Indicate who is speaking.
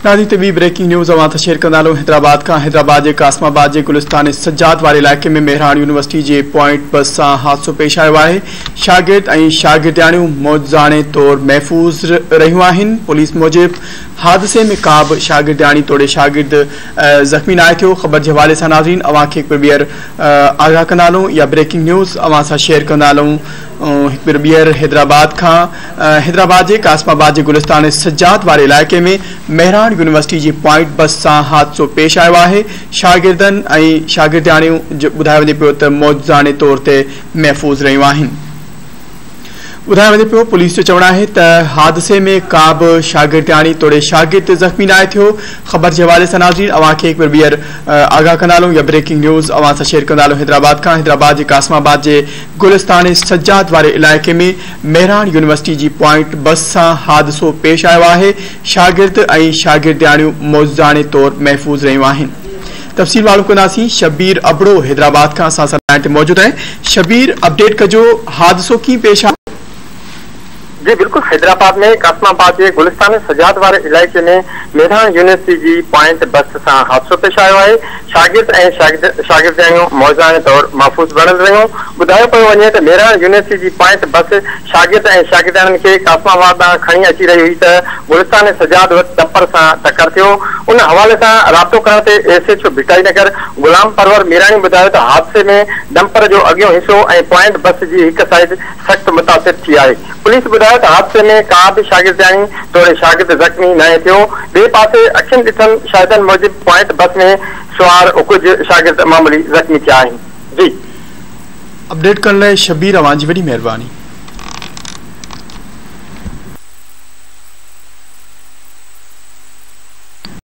Speaker 1: ناظرين ته ٻي بريڪنگ نيوز اوهان سان شيئر ڪندا هلون حيدرآباد کان حيدرآباد جي قاسم آباد جي گلستان سجاد واري علائقي ۾ مهراڻ يونيورسٽي جي پوائنٽ بس سان حادثو پيش آيو آهي شاگرد ۽ شاگردياڻيون معجزاڻي طور محفوظ رهيون آهن پوليس موجب حادثي ۾ ڪا به شاگردياڻي توڙي شاگرد زخمي ناهي ٿيو خبر جي حوالي سان ناظرين اوهان کي هڪ ڀيرو ٻيهر آگاهه ڪندا هلون يا بريڪنگ نيوز اوهان سان شيئر ڪندا هلون هڪ ڀيرو ٻيهر حيدرآباد کان حيدرآباد جي قاسم آباد جي گلستان سجاد واري علائقي ۾ مهراڻ يونيورسٽي جي پوائنٽ بس سان حادثو پيش آيو آهي شاگردن ۽ شاگردياڻيون ٻڌايو وڃي پيو ته معجزاڻي طور تي محفوظ رهيون آهن ٻڌايو وڃي پيو پوليس جو چوڻ آهي ته حادثي ۾ ڪا به شاگردياڻي توڙي شاگرد زخمي ناهي ٿيو خبر جي حوالي سان ناظرين اوهان کي هڪ ڀيرو ٻيهر آگاهه ڪندا هلون يا بريڪنگ نيوز اوهان سان شيئر ڪندا هلون حيدرآباد کان حيدرآباد جي قاسم آباد جي گلستان سجاد واري علائقي ۾ مهراڻ يونيورسٽي جي پوائنٽ بس سان حادثو پيش آيو آهي، شاگرد ۽ شاگردياڻيون معجزاڻي طور محفوظ رهيون آهن. تفصيل معلوم ڪنداسين شبير ابڙو حيدرآباد کان اسان سان لائين تي موجود آهي، شبير اپڊيٽ ڪجو حادثو ڪيئن پيش آيو؟
Speaker 2: جي بلڪل حيدرآباد ۾ قاسم آباد جي گلستان سجاد واري علائقي ۾ مهراڻ يونيورسٽي جي پوائنٽ بس سان حادثو پيش آيو آهي، شاگرد ۽ شاگردياڻيون معجزاڻي طور محفوظ بڻيل رهيون. ٻڌايو پيو وڃي ته مهراڻ يونيورسٽي جي پوائنٽ بس شاگرد ۽ شاگردياڻين کي قاسم آباد ڏانهن کڻي اچي رهي هئي ته گلستان سجاد وٽ ڊمپر سان ٽڪر ٿيو. ان حوالي سان رابطو ڪرڻ تي S H O Bhittai Nagar Ghulam Parwar Mirani ٻڌايو ته حادثي ۾ ڊمپر جو اڳيون حصو ۽ پوائنٽ بس جي هڪ سائيڊ سخت متاثر ٿي آهي. پوليس ٻڌايو ته حادثي ۾ ڪا به شاگردياڻي توڙي شاگرد زخمي ناهي ٿيو. ٻئي پاسي اکين ڏٺن شاهدن موجب پوائنٽ بس ۾ سوار ڪجهه شاگرد معمولي زخمي ٿيا آهن. جي.
Speaker 1: اپڊيٽ ڪرڻ لاء شبير اوهان جي وڏي مهرباني.